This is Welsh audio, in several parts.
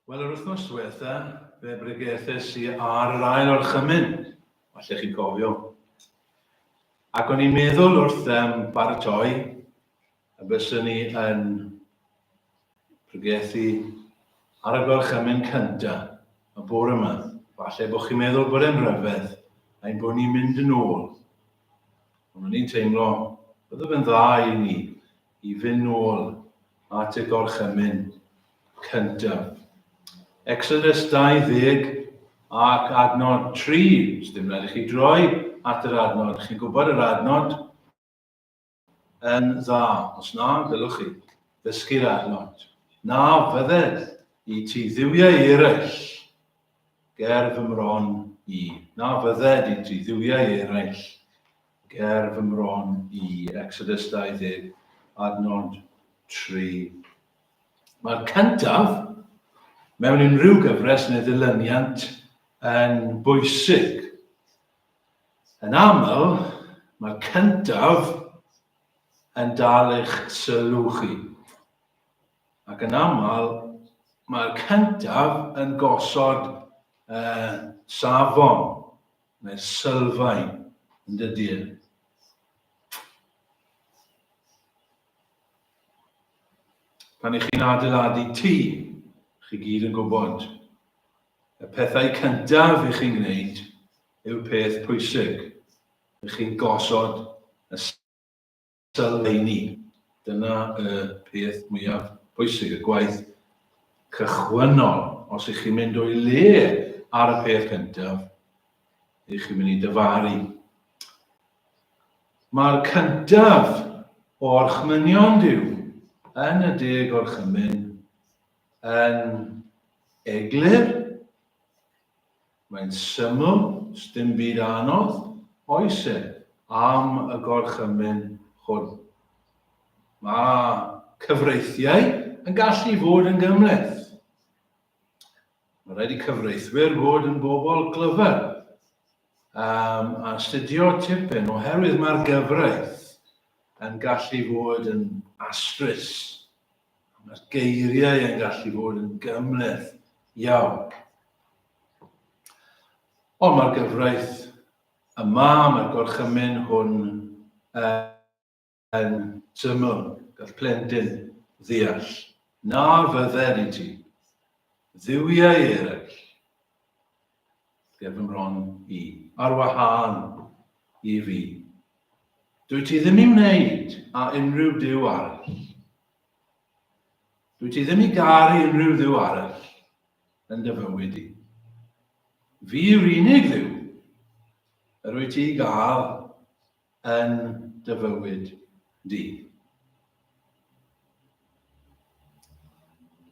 Wel, yr wythnos diwetha, fe bregethes i ar yr ail orchymyn, falle chi'n cofio. Ac o'n i'n meddwl wrth um, baratoi y byswn ni yn pregethu ar y gorchymyn cynta y bore yma. Falle bod chi'n meddwl bod e'n rhyfedd ein bod ni'n mynd yn ôl. Ond o'n i'n teimlo, bydde fe'n dda i ni i fynd nôl at y gorchymyn cyntaf. Exodus 20 ac adnod 3. Os dim rhaid i chi droi at yr adnod, chi'n gwybod yr adnod yn dda. Os na, dylwch chi ddysgu'r adnod. Na fydded i ti ddiwiau eraill ger fy mron i. Na fydded i ti ddiwiau eraill ger fy mron i. Exodus 20, adnod 3. Mae'r cyntaf, mewn unrhyw gyfres neu ddilyniant, yn bwysig. Yn aml, mae'r cyntaf yn dal eich sylw chi. Ac yn aml, mae'r cyntaf yn gosod uh, safon neu'r sylfaen, yn dydy e? Pan ych chi'n adeiladu tŷ, chi gyd yn gwybod, y pethau cyntaf ych chi'n gwneud yw'r peth pwysig. Ych chi'n gosod y sylfeini. Dyna y peth mwyaf pwysig, y gwaith cychwynnol. Os ych chi'n mynd o'i le ar y peth cyntaf, ych chi'n mynd i dyfaru. Mae'r cyntaf o orchmynion Duw yn y Deg Orchymyn yn eglur, mae'n syml, sdim byd anodd, oes e, am y gorchymyn hwn. Mae cyfreithiau yn gallu fod yn gymhleth. Mae rhaid i cyfreithwyr fod yn bobl glyfar um, a astudio tipyn oherwydd mae'r gyfraith yn gallu fod yn astrus. Mae'r geiriau yn gallu fod yn gymhleth iawn. Ond mae'r gyfraith yma, mae'r gorchymyn hwn yn syml, gall plentyn ddeall. Na fydder i ti dduwiau eraill ger fy mron i, ar wahân i fi. Dwyt ti ddim i wneud â unrhyw duw arall. Dwyt ti ddim i garu unrhyw dduw arall yn dy fywyd i. Fi yw'r unig dduw yr wyt ti i gael yn dy fywyd di.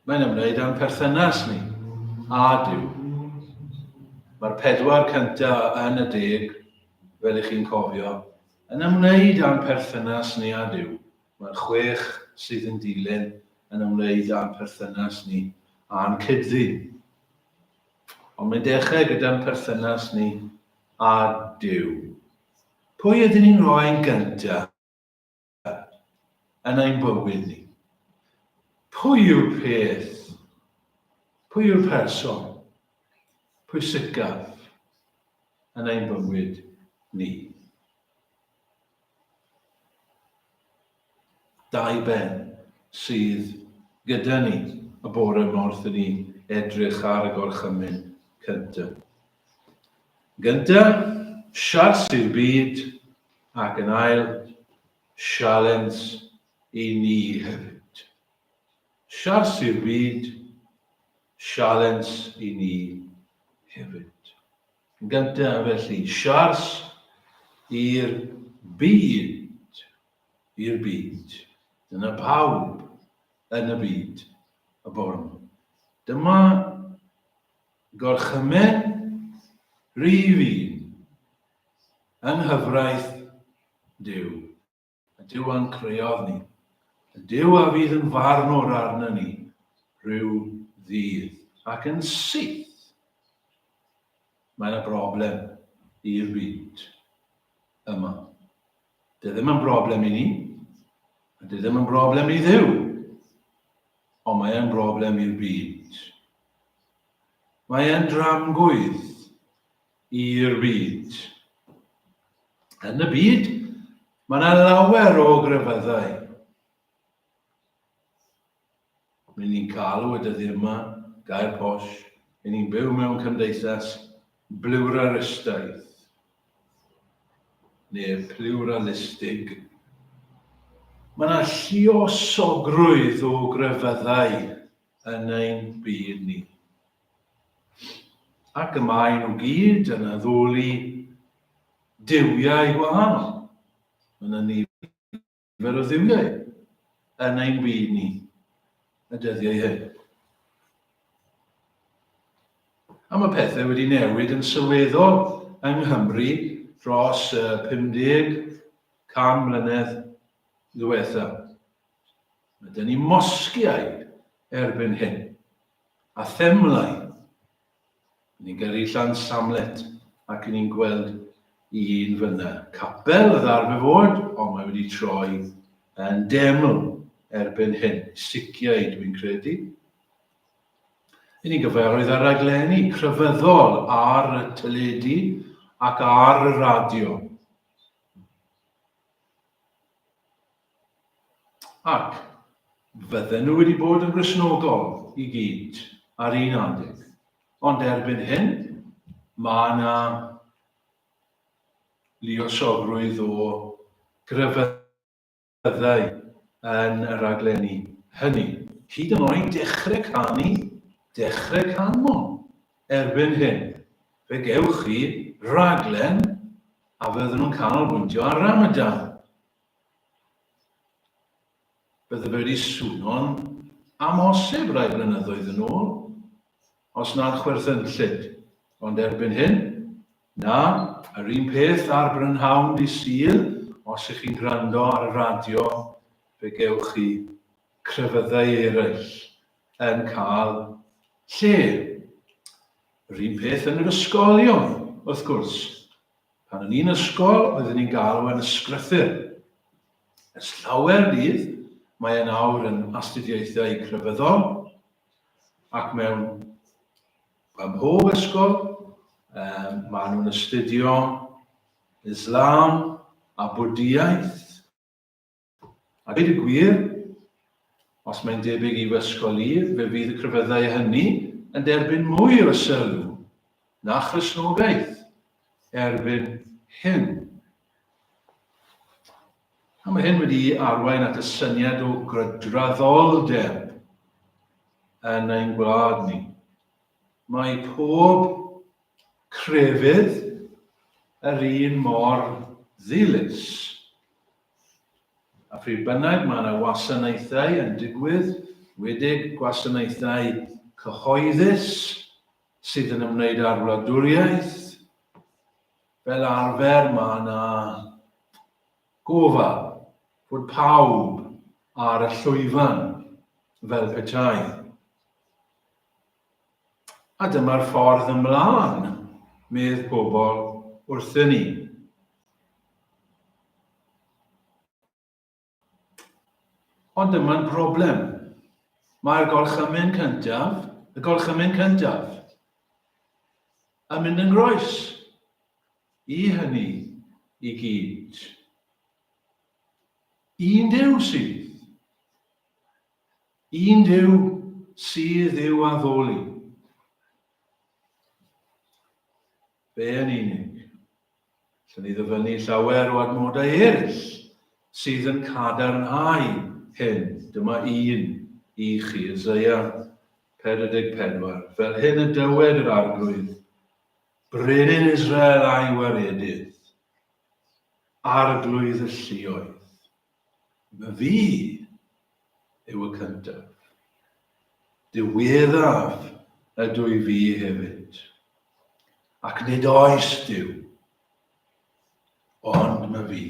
Mae'n ymwneud â'n perthynas ni a Duw. Mae'r pedwar cyntaf yn y deg, fel ych chi'n cofio, yn ymwneud â'n perthynas ni â Duw. Mae'r chwech sydd yn dilyn yn ymwneud â'n perthynas ni â'n cyd-ddyn. Ond mae'n dechrau gyda'n perthynas ni â Duw. Pwy ydyn ni'n rhoi'n gyntaf yn ein bywyd ni? Pwy yw'r peth? Pwy yw'r person pwysicaf yn ein bywyd ni? Dau ben sydd gyda ni y bore yma wrth i ni edrych ar y gorchymyn cyntaf. Gyntaf, siars i'r byd, ac yn ail, sialens i ni hefyd. Siars i'r byd, sialens i ni hefyd. Yn gyntaf, felly, siars i'r byd. I'r byd. Dyna pawb yn y byd y bore yma. Dyma gorchymyn rhif un yng nghyfraith Duw. Y Duw a'n creodd ni. Y Duw a fydd yn farnwr arno ni rhyw ddydd. Ac yn syth, mae yna broblem i'r byd yma. Dy ddim yn broblem i ni, a dy ddim yn broblem i Dduw, ond mae e'n broblem i'r byd. Mae e'n dramgwydd i'r byd. Yn y byd, mae yna lawer o grefyddau. Ry'n ni'n cael y dyddiau yma, gair posh, ry'n ni'n byw mewn cymdeithas bliwralistaidd, neu pluralistig. Mae yna lluosogrwydd o grefyddau yn ein byd ni. Ac y maen nhw gyd yn addoli duwiau gwahanol. Mae yna nifer o dduwiau yn ein byd ni y dyddiau hyn. A mae pethau wedi newid yn sylweddol yng Nghymru dros y 50 can mlynedd ddiwetha. Mae dyn ni mosgiau erbyn hyn, a themlau. Ni'n gyrru Llansamlet ac ni'n gweld un fyna. Capel oedd arfer fod, ond mae wedi troi yn deml erbyn hyn. Siciau, dwi'n credu. Yn ni'n gyfarwydd â raglenni crefyddol ar y teledu ac ar y radio. Ac fydden nhw wedi bod yn Gristnogol i gyd ar un adeg. Ond erbyn hyn, mae yna luosogrwydd o grefyddau yn y rhaglenni hynny. Hyd yn oed dechrau canu, dechrau canmol erbyn hyn. Fe gewch chi raglen a fydden nhw'n canolbwyntio ar Ramadan. Bydde fe wedi swno'n amhosib rai blynyddoedd yn ôl, os nad chwerthynllyd. Ond erbyn hyn, na, yr un peth ar brynhawn dydd Sul, os ych chi'n gwrando ar y radio, fe gewch chi crefyddau eraill yn cael lle. Yr un peth yn yr ysgolion, wrth gwrs. Pan o'n i'n ysgol, oeddwn i'n galw e'n ysgrythur. Ers llawer dydd, mae e'n awr yn astudiaethau crefyddol, ac mewn ym mhob ysgol, um, maen nhw'n astudio Islam a Bwdiaeth. A dweud y gwir, os mae'n debyg i fy ysgol i, fe fydd y crefyddau hynny yn derbyn mwy o sylw na Christnogaeth erbyn hyn. A mae hyn wedi arwain at y syniad o gydraddoldeb yn ein gwlad ni. Mae pob crefydd yr un mor ddilys. A phryd bynnag mae yna wasanaethau yn digwydd, wedig gwasanaethau cyhoeddus sydd yn ymwneud â'r wladwriaeth, fel arfer mae yna gofal fod pawb ar y llwyfan fel petai. A dyma'r ffordd ymlaen, medd pobl wrthyn ni. Ond dyma'n broblem. Mae'r gorchymyn cyntaf, y gorchymyn cyntaf, yn mynd yn groes i hynny i gyd. Un Duw sydd. Un Duw sydd i'w addoli. Fe yn unig. Allwn ni ddyfynnu llawer o adnodau eraill sydd yn cadarnhau hyn. Dyma un i chi, Isaiah 44. Fel hyn y dywed yr Arglwydd, Brenin Israel a'i waredydd, Arglwydd y lluoedd. Myfi yw y cyntaf. Diweddaf ydw i fi hefyd. Ac nid oes Duw, ond myfi.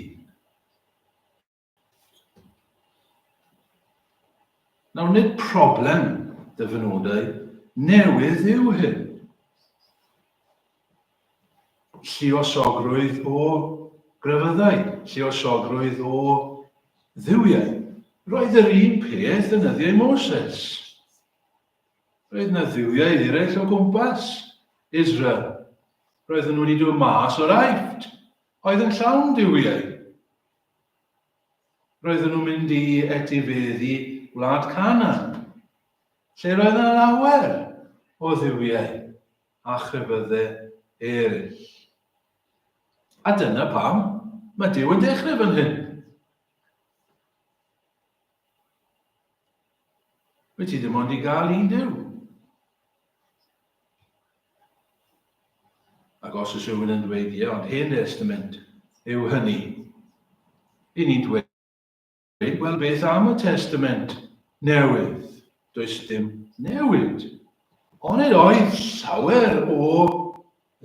Nawr, nid problem dyfynodau newydd yw hyn. Lluosogrwydd o grefyddau, lluosogrwydd o dduwiau. Roedd yr un peth yn nyddiau Moses. Roedd yna dduwiau eraill o gwmpas Israel. Roedden nhw wedi dod mas o'r Aifft, oedd yn llawn duwiau. Roedden nhw'n mynd i etifeddu gwlad Canaan, lle roedd yna lawer o dduwiau a chrefyddau eraill. A dyna pam mae Duw yn dechrau fan hyn. Wyt ti ddim ond i gael un Duw. Ac os oes rhywun yn dweud, ie, ond Hen Testament yw hynny, i ni'n dweud, wel, beth am y Testament Newydd? Does dim newid. Onid oedd llawer o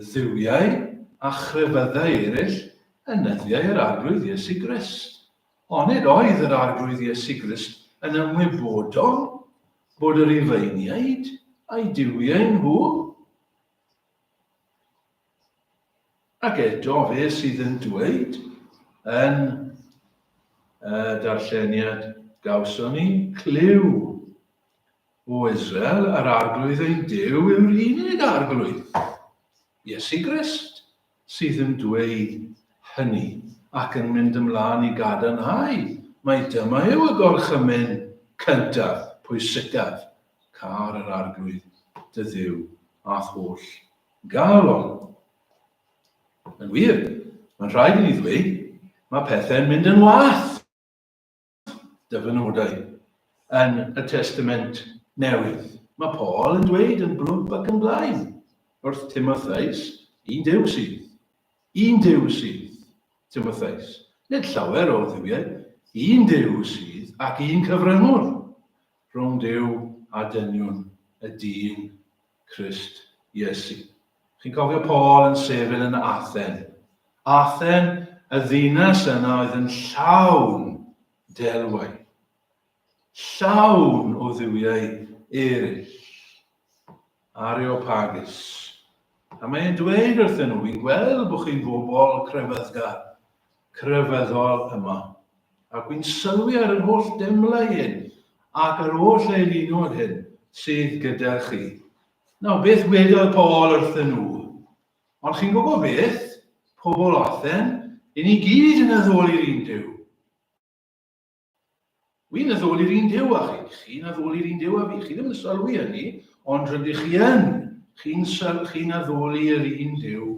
dduwiau a chrefyddau eraill yn nyddiau yr Arglwydd Iesu Grist? Onid oedd yr Arglwydd Iesu Grist yn ymwybodol bod y Rufeiniaid a'u duwiau nhw? Ac eto fe sydd yn dweud yn y darlleniad gawson ni, Clyw, O Israel, yr Arglwydd ein Duw yw'r unig Arglwydd. Iesu Grist sydd yn dweud hynny ac yn mynd ymlaen i gadarnhau mai dyma yw y gorchymyn cyntaf, pwysicaf, car yr Arglwydd dy Dduw a'th holl galon. Yn wir, mae'n rhaid i ni ddweud, mae pethau'n mynd yn wath. dyfynodau yn y Testament Newydd. Mae Paul yn dweud yn blwmp ac yn blaen wrth Timotheus, un Duw sydd. Un Duw sydd, Timotheus. Nid llawer o dduwiau, un Duw sydd ac un cyfryngwr rhwng Duw a dynion, y dyn Crist Iesu. Chi'n cofio Paul yn sefyll yn Athen? Athen, y ddinas yna oedd yn llawn delwau, llawn o dduwiau eraill. Areopagus. A mae'n dweud wrthyn nhw, fi'n gweld bod chi'n bobl crefyddgar, crefyddol yma. Ac wy'n sylwi ar yr holl demlau hyn ac yr holl eilunod hyn sydd gyda chi. Nawr, beth wedodd Paul wrthyn nhw? Ond chi'n gwybod beth? Pobl Athen, i ni gyd yn addoli'r un Duw. Wy'n addoli'r un Duw â chi. Chi'n addoli'r un Duw â fi. Chi ddim yn sylwi hynny, ond rydych chi yn. Chi'n chi addoli'r un Duw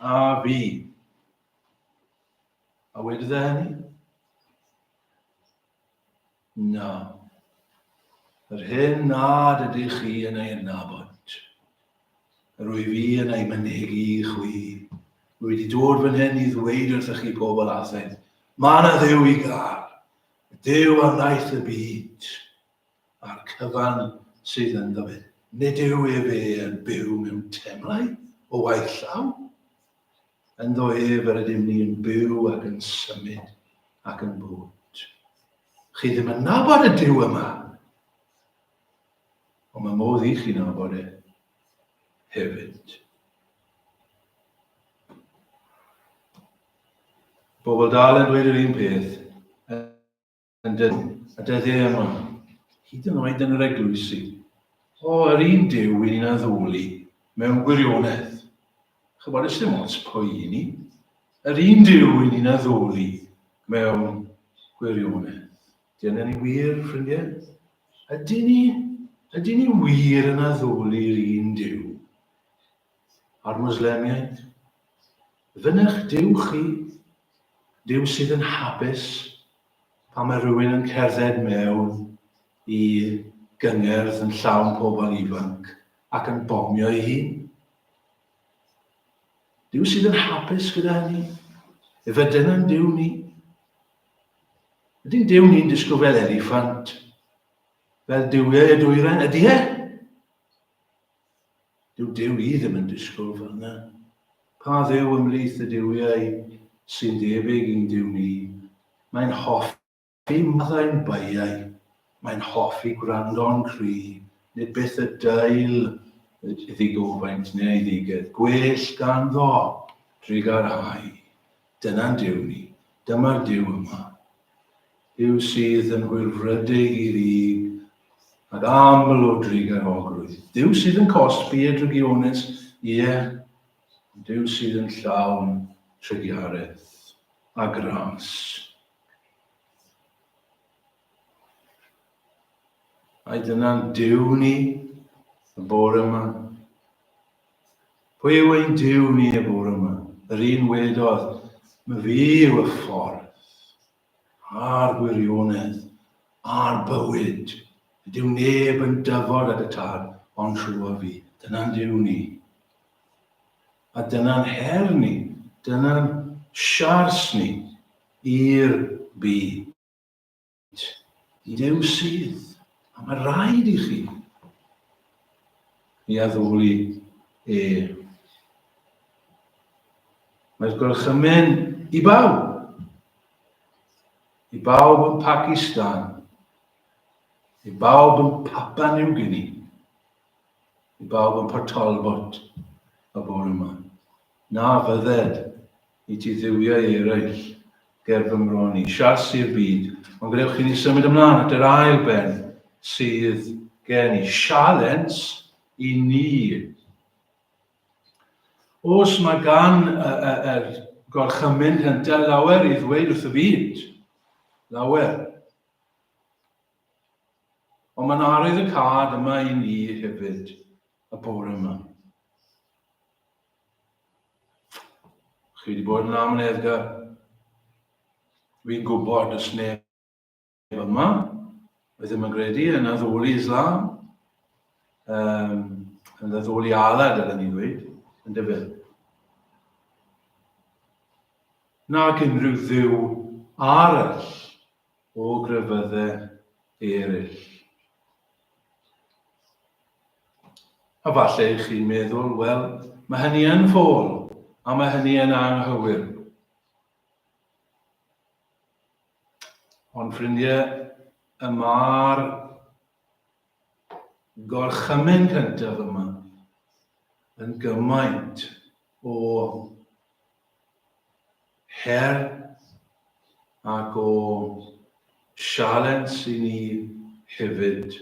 â fi. A wedodd e hynny? Na. Yr hyn nad ydych chi yn ei adnabod, yr wyf fi yn ei mynegi i chwi. Rwy wedi dod fan hyn i ddweud wrthych chi pobl Athen, mae yna Dduw i gael, y Duw a wnaeth y byd, a'r cyfan sydd ynddo fe. Nid yw efe yn byw mewn temlau o waith llaw. Ynddo ef yr ydym ni yn byw ac yn symud ac yn bod. Chi ddim yn nabod y Duw yma, ond mae modd i chi nabod e hefyd. Bobl dal yn dweud yr un peth yn dy, y dyddiau yma, hyd yn oed yn yr eglwysi. O, yr un Duw i ni'n addoli mewn gwirionedd. Chybod, ys dim ots pwy i ni. Yr un Duw i ni'n addoli mewn gwirionedd. Dyna ni wir, ffrindiau. Ydy ni, ydy ni wir yn addoli'r un Duw? A'r Moslemiaid? Fynych Duw chi, Duw sydd yn hapus pan mae rhywun yn cerdded mewn i gyngerdd yn llawn pobl ifanc ac yn bomio ei hun. Duw sydd yn hapus gyda hynny. Efe dyna'n Duw ni. Ydy'n Duw ni'n disgwyl fel eliffant? Fel duwiau y dwyrain? Ydy e? Dyw Duw i ddim yn disgwyl fel yna. Pa dduw ymhlith y duwiau sy'n debyg i'n Duw ni? Mae'n hoffi maddau'n beiau, mae'n hoffi gwrando'n cri, nid byth y dail ddigofaint neu ei ddigedd. Gwell ganddo drugarhau. Dyna'n Duw ni. Dyma'r Duw yma. Duw sydd yn hwylfrydig i ddig. Ac aml o drugarogrwydd. Duw sydd yn cosbi y drygionus, ie, Duw sydd yn llawn trugaredd a gras. Ai dyna'n Duw ni y bore yma? Pwy yw ein Duw ni y bore yma? Yr un wedodd, my fi yw y ffordd, a'r gwirionedd, a'r bywyd. Nid yw neb yn dyfod at y Tad ond trwy fi. Dyna'n Duw ni. A dyna'n her ni, dyna'n siars ni i'r byd. Duw sydd, a mae rhaid i chi i addoli e. Mae'r gorchymyn i bawb. I bawb yn Pakistan. I bawb yn Papua New Guinea. I bawb yn Port Talbot y bore yma. Na fydded i ti dduwiau eraill ger fy mron i. Siars i'r byd, ond gadewch i ni symud ymlaen at yr ail ben sydd gen i. Sialens i ni. Os mae gan yr gorchymyn cyntaf lawer i ddweud wrth y byd, lawer. Ond mae'n arwydd y cad yma i ni hefyd y bore yma. Chi wedi bod yn amyneddgar. Fi'n gwybod os neb yma oedd ddim yn gredu yn addoli Islam, um, yn addoli Allah, dylen ni ddweud, yn dyfe. Nag unrhyw ddiw arall o grefyddau eraill. A falle i chi'n meddwl, wel, mae hynny yn ffôl, a mae hynny yn anghywir. Ond ffrindiau, y mae'r gorchymyn cyntaf yma yn gymaint o her ac o sialens i ni hefyd.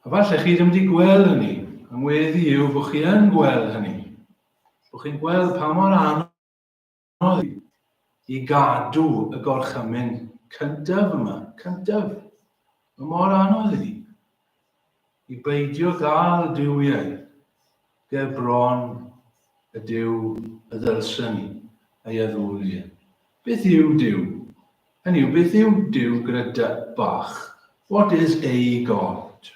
A falle chi ddim wedi gweld hynny. Yng ngweddi yw bod chi yn gweld hynny. Bod chi'n gweld pa mor anodd i gadw y gorchymyn cyntaf yma. Cyntaf. Mae mor anodd i ni. I beidio gael duwiau ger bron y Duw y ddylsen ni ei addoli e. Beth yw Duw? Hynny yw, beth yw Duw gyda dy bach? What is a God?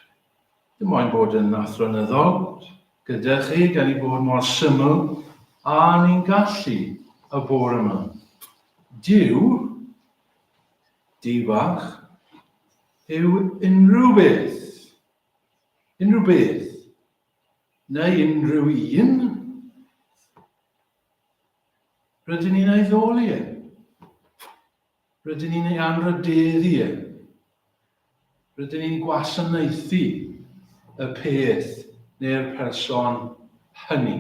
Dim moyn bod yn athronyddol gyda chi, gan i bod mor syml a ni'n gallu y bore yma. Duw, D bach, yw unrhyw beth. Unrhyw beth. Neu unrhyw un. Rydyn ni'n ei ddoli e. Rydyn ni'n ei anrhydeddu e. Rydyn ni'n gwasanaethu y peth neu'r person hynny.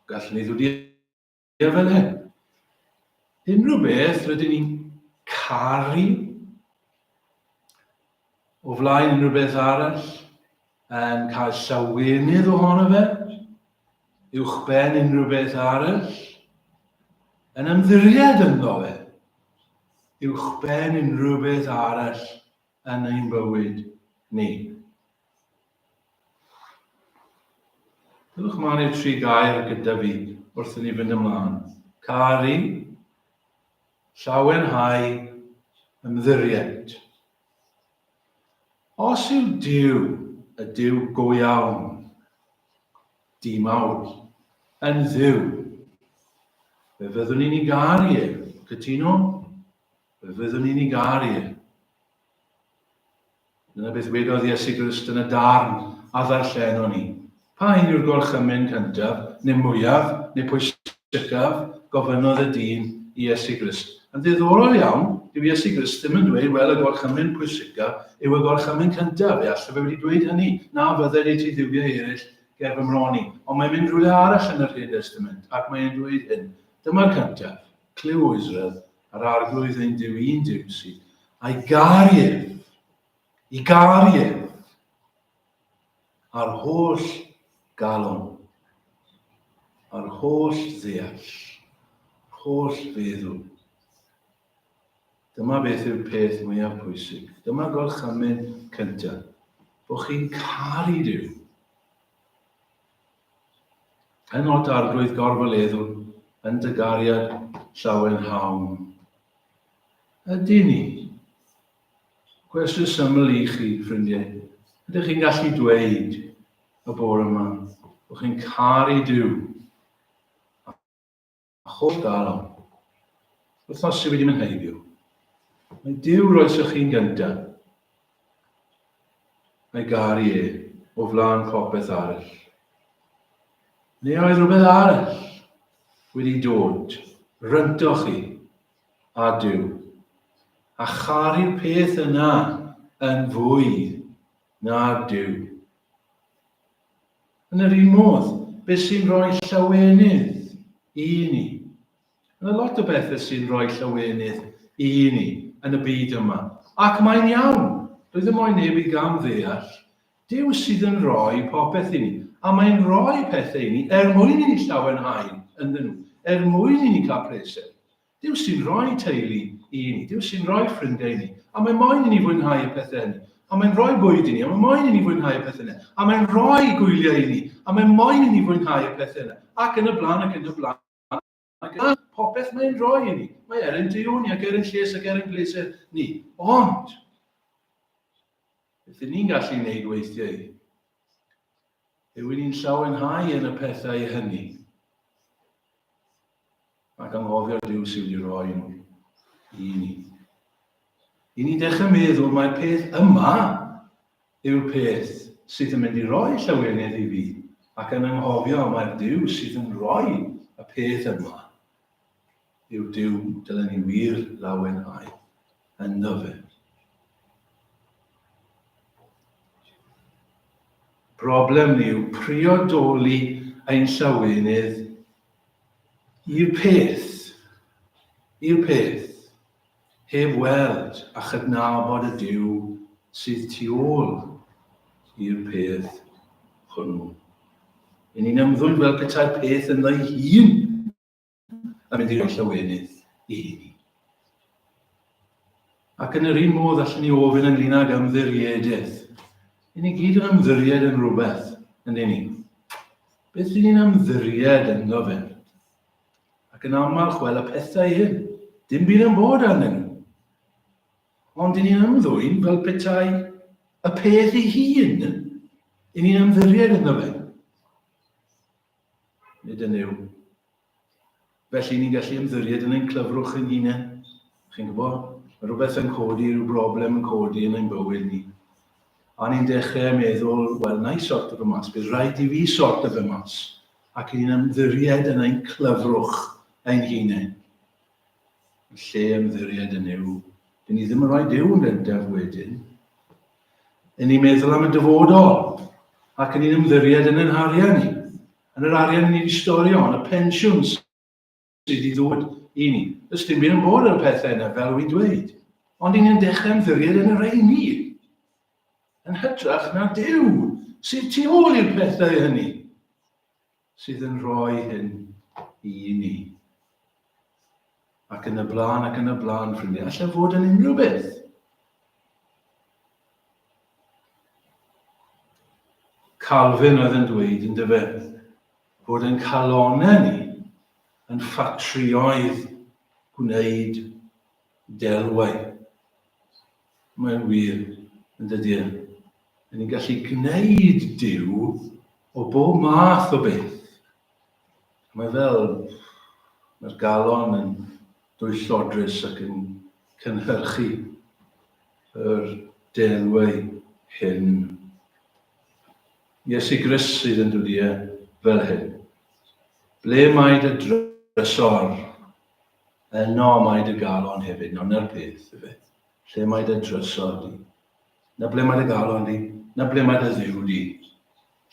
Gallwn ni ddod i fel hyn. Unrhyw beth rydyn ni'n caru o flaen unrhyw beth arall, yn cael llawenydd ohono fe, uwchben unrhyw beth arall, yn ymddiried ynddo fe, uwchben unrhyw beth arall yn ein bywyd ni. Dylwch mlaen i'r tri gair gyda fi wrth i ni fynd ymlaen. Caru, llawenhau, ymddiried. Os yw Duw, y Duw go iawn, di mawr, yn Dduw, fe fyddwn ni'n ei garu e. Cytuno? Fe fyddwn ni'n ei garu e. Dyna beth wedodd Iesu Grist yn y darn a ddarllenon ni. Pa un yw'r gorchymyn cyntaf, neu mwyaf, neu pwysicaf? gofynnodd y dyn i Iesu Grist. Yn ddiddorol iawn, dyw Iesu Grist ddim yn dweud, wel, y gorchymyn pwysicaf yw y gorchymyn cyntaf. Fe alle fe wedi dweud hynny, na fydded i ti dduwiau eraill ger fy mron i. Ond mae'n mynd rhywle arall yn yr Hen Destament, ac mae'n dweud hyn. Dyma'r cyntaf. Clyw, O Israel, A'r arglwydd ein Duw un Duw sydd, a'i garu ef, i garu ef, a'r holl galon, a'r holl ddeall, holl feddwl. Dyma beth yw'r peth mwyaf pwysig. Dyma gorchymyn cyntaf. Bod chi'n caru Duw. Yn nod arglwydd gorfoleddwn, yn dy gariad llawenhawn. Ydy ni? Cwestiwn syml i chi, ffrindiau. Ydych chi'n gallu dweud y bore yma bod chi'n caru Duw A holl galon. Wythnos sydd wedi mynd heibio. Mae Duw roesoch chi'n gyntaf. Mae garu e o flaen popeth arall. Neu oedd rhywbeth arall wedi dod rynto chi a Duw. A charu'r peth yna yn fwy na Duw. Yn yr un modd, beth sy'n rhoi llawenydd i ni? Yna lot o bethau sy'n rhoi llawenydd i ni yn y byd yma. Ac mae'n iawn, doedd ddim moyn neb i gam ddeall. Duw sydd yn rhoi popeth i ni, a mae'n rhoi pethau i ni er mwyn i ni llawenhau ynddyn nhw, er mwyn i ni cael pleser. Duw sy'n rhoi teulu i ni. Duw sy'n rhoi ffrindiau i ni. A mae moyn i ni fwynhau y pethau hynny. A mae'n rhoi bwyd i ni. A mae moyn i ni fwynhau y pethau yna. A mae'n rhoi gwyliau i ni. A mae moyn i ni fwynhau y pethau yna. Ac yn y blaen ac yn y blaen. Ac yn popeth mae'n rhoi i ni. Mae er ein daioni ac er ein lles ac er ein pleser ni. Ond, beth ni'n gallu wneud weithiau yw i ni'n llawenhau yn y pethau hynny. Ac anghofio Duw sydd wedi rhoi nhw i ni. I ni dechrau meddwl mae'r peth yma yw'r peth sydd yn mynd i roi llawenydd i fi ac yn anghofio mae'r Duw sydd yn rhoi y peth yma yw Duw dylen ni wir lawenhau ynddo fe. Broblem ni yw priodoli ein llawenydd I'r peth, i'r peth, heb weld a chydnabod y Duw sydd tu ôl i'r peth hwnnw. Yn ni'n ymddwyn fel petai'r peth ynddo'i hun yn mynd i roi llawenydd i ni. Ac yn yr un modd allen ni ofyn ynglyn ag ymddiriedaeth. Yn ni gyd yn ymddiried yn rhywbeth, yn ni? Beth sy'n ni'n ymddiried ynddo fe? Ac yn aml, chwel, y pethau hyn, dim byd yn bod arnyn nhw. Ond i ni'n ymddwyn fel petai y peth ei hun, i ni'n ymddiried ynddo fe. Nid yn yw. Felly ni'n gallu ymddiried yn ein clyfrwch ein hunain. Chi'n gwybod, mae rhywbeth yn codi, rhyw broblem yn codi yn ein bywyd ni. A ni'n dechrau meddwl, wel, na i sorto fe mas, bydd rhaid i fi sorto fe mas. Ac ni'n ymddiried yn ein clyfrwch ein hunain. Yn lle ymddiried yn yw, dyn ni ddim yn rhoi Duw yn gyntaf wedyn. Yn ni'n meddwl am y dyfodol, ac yn ni'n ymddiried yn ein harian ni. Yn yr arian ni wedi storio, yn y pensiwn sydd i ddod i ni. Does dim byd yn bod ar y pethau yna, fel wy'n dweud. Ond i ni'n dechrau ymddiried yn y rheini. Yn hytrach na Duw sydd tu ôl i'r pethau hynny sydd yn rhoi hyn i ni. Ac yn y blaen, ac yn y blaen, ffrindiau. Allai fod yn unrhyw beth. Calvin oedd yn dweud yn dyfe, bod yn calonau ni yn ffatrioedd gwneud delwau. Mae'n wir, yn dydy e? Yn ni'n gallu gwneud Duw o bob math o beth. Mae fel, mae'r galon yn dwyllodrus ac yn cynhyrchu yr delwau hyn. Iesu Grist sydd yn dod ie fel hyn. Ble mae dy drysor? Yno mae dy galon hefyd. Nawr, na'r peth, ife. Lle mae dy drysor di? Na ble mae dy galon di? Na ble mae dy ddiw di?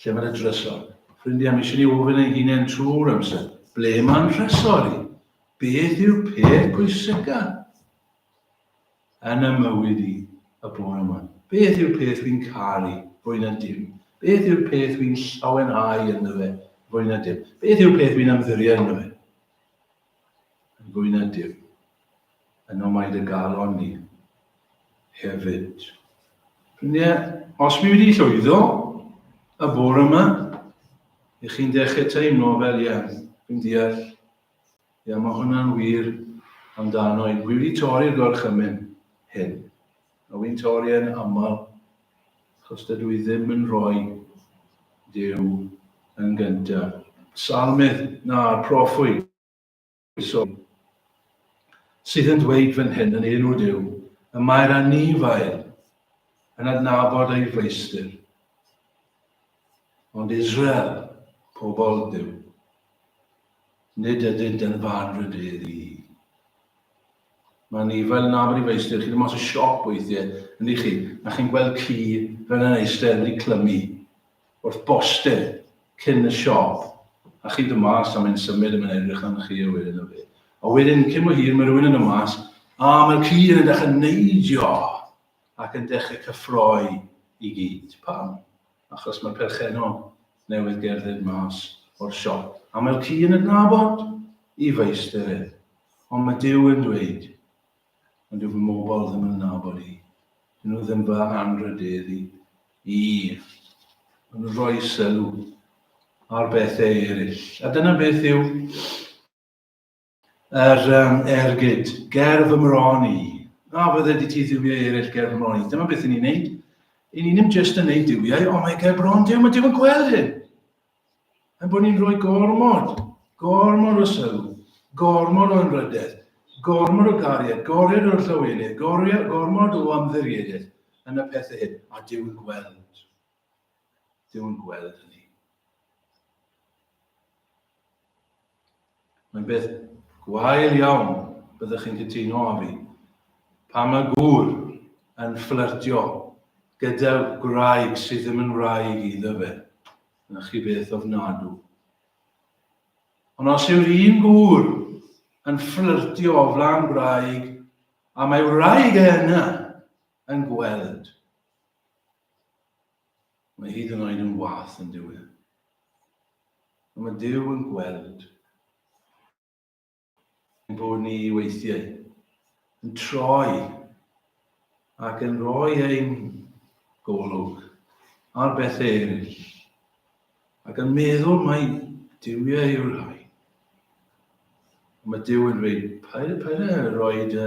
Lle mae dy drysor? Ffrindiau, mae eisiau ni ofyn ein hunain trwy'r amser. Ble mae'n nhrysor i? Beth yw'r peth pwysica yn y mywyd i y bore yma? Beth yw'r peth fi'n caru fwy na dim? Beth yw'r peth fi'n llawenhau ynddo fe fwy na dim? Beth yw'r peth fi'n ymddiried ynddo fe yn fwy na dim? Yno mae dy galon ni hefyd. Ffrindiau, os fi wedi llwyddo y bore yma, i chi'n dechrau teimlo fel, ie, fi'n deall, Ie, mae hwnna'n wir amdano i. Wi wedi torri'r gorchymyn hyn. A wy'n torri e'n aml, achos dydw i ddim yn rhoi Duw yn gyntaf. Salmydd, na'r proffwyd, so, sydd yn dweud fan hyn yn enw Duw, y mae'r anifail yn adnabod ei feistr. Ond Israel, pobl Duw, Nid ydynt yn fy anrhydedd i. Mae anifail yn nabod i feistr, chi'n mas o siop weithiau, yn chi, a chi'n gweld ci fel yn eistedd wedi clymu wrth boster cyn y siop, a chi'n dod mas a mae'n symud a mae'n edrych arnoch chi a wedyn o fe. A wedyn, cyn bo hir, mae rhywun yn dod mas, a mae'r ci yn dechrau neidio ac yn dechrau cyffroi i gyd. Pam? Achos mae'r perchennog newydd gerdded mas o'r siop, a mae'r ci yn adnabod i feistr e. Ond mae Duw yn dweud, ond dyw fy mobl ddim yn nabod i. Dyn nhw ddim fy anrhydeddu i. Maen nhw'n rhoi sylw ar bethau eraill. A dyna beth yw Yr um, ergyd, ger fy mron i. Na, fydde di ti dduwiau eraill ger fy mron i. Dyma beth ni'n neud. I ni ddim jyst yn neud duwiau, ond mae ger bron Duw, mae Duw yn gweld hyn. Yn bod ni'n rhoi gormod, gormod o sylw, gormod o anrhydedd, gormod o gariad, gormod o'r llawenydd, gormod o ymddiriedaeth yn y pethau hyn. A Duw yn gweld. Duw yn gweld hynny. Mae'n beth gwael iawn, byddwch chi'n cytuno â fi, pan mae gŵr yn fflyrtio gyda gwraig sydd ddim yn wraig iddo fe. Na chi beth ofnadw. Ond os yw'r un gŵr yn fflyrtio o flaen gwraig, a mae wraig e yna yn gweld, mae hyd yn oed yn wath yn diwedd. Ond mae Duw yn gweld ein bod ni weithiau yn troi ac yn rhoi ein golwg ar bethau eraill ac yn meddwl mai duwiau yw'r rhai. Ond mae Duw yn dweud, paid, paid â rhoi dy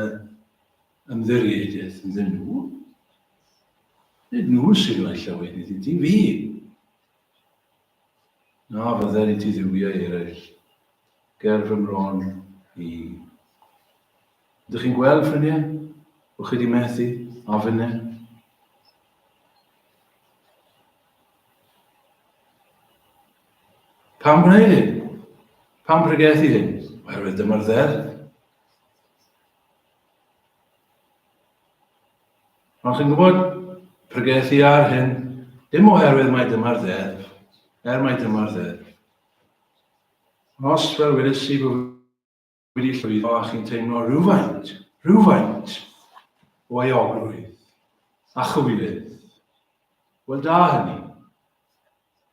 ymddiriedaeth ynddyn nhw. Nid nhw sy'n rhoi llawenydd i ti, fi. Na fydder i ti dduwiau eraill ger fy mron i. Ydych chi'n gweld, ffrindiau? Bod chi wedi methu a finne? Pam gwneud hyn? Pam pregethu hyn? Oherwydd dyma'r ddeddf. Ond chi'n gwybod, pregethu ar hyn, dim oherwydd mai dyma'r ddeddf, er mai dyma'r ddeddf. Ond os fel wedes i bod wedi llwyddo a chi'n teimlo rhywfaint, rhywfaint o euogrwydd a chywilydd, wel da hynny,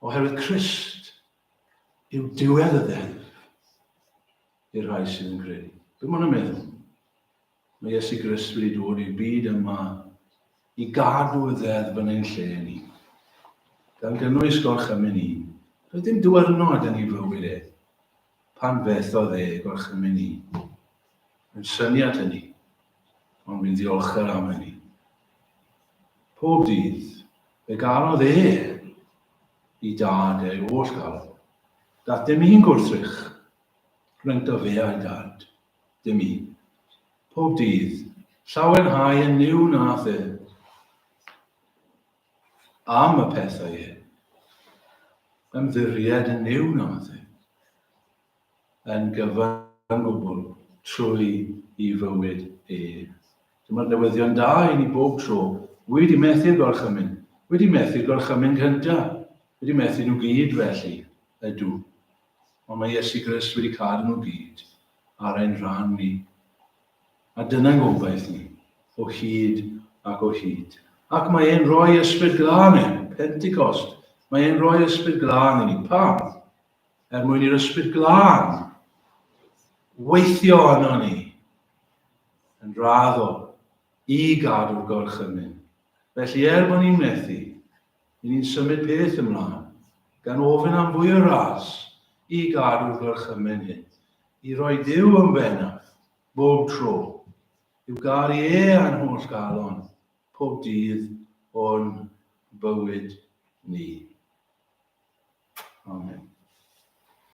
oherwydd Crist yw diwedd y ddeddf i'r rhai sydd yn credu. Be maen nhw'n meddwl? Mae Iesu Grist wedi dod i'r byd yma i gadw y ddeddf yn ein lle ni, gan gynnwys gorchymyn un. Doedd dim diwrnod yn ei fywyd e pan fethodd e gorchymyn un. Mae'n syniad hynny, ond fi'n ddiolchgar am hynny. Pob dydd, fe garodd e i dad ei oll galon. Dath dim un gwrthrych rhyngddo fe a'i dad. Dim un. Pob dydd, llawenhau yn Nuw nath e am y pethau hyn. Ymddiried yn Nuw nath e yn gyfan gwbl trwy i fywyd e. Dyma'r newyddion da i ni bob tro. Wedi methu'r gorchymyn. Wedi methu'r gorchymyn cyntaf. Wedi methu nhw gyd felly, ydw. Ond mae Iesu Grist wedi cadw nhw gyd. ar ein rhan ni. A dyna'n gobaith ni, o hyd ac o hyd. Ac mae e'n rhoi ysbryd glân e, Pentecost. Mae e'n rhoi ysbryd glân i ni. Pam? Er mwyn i'r ysbryd glân weithio arno ni yn raddol i gadw'r gorchymyn. Felly er bod ni'n methu, i ni'n symud peth ymlaen, gan ofyn am fwy o ras i gadw'r gorchymyn hyn, i roi Duw yn bennaf, bob tro, i'w garu e a'n holl galon, pob dydd o'n bywyd ni. Amen.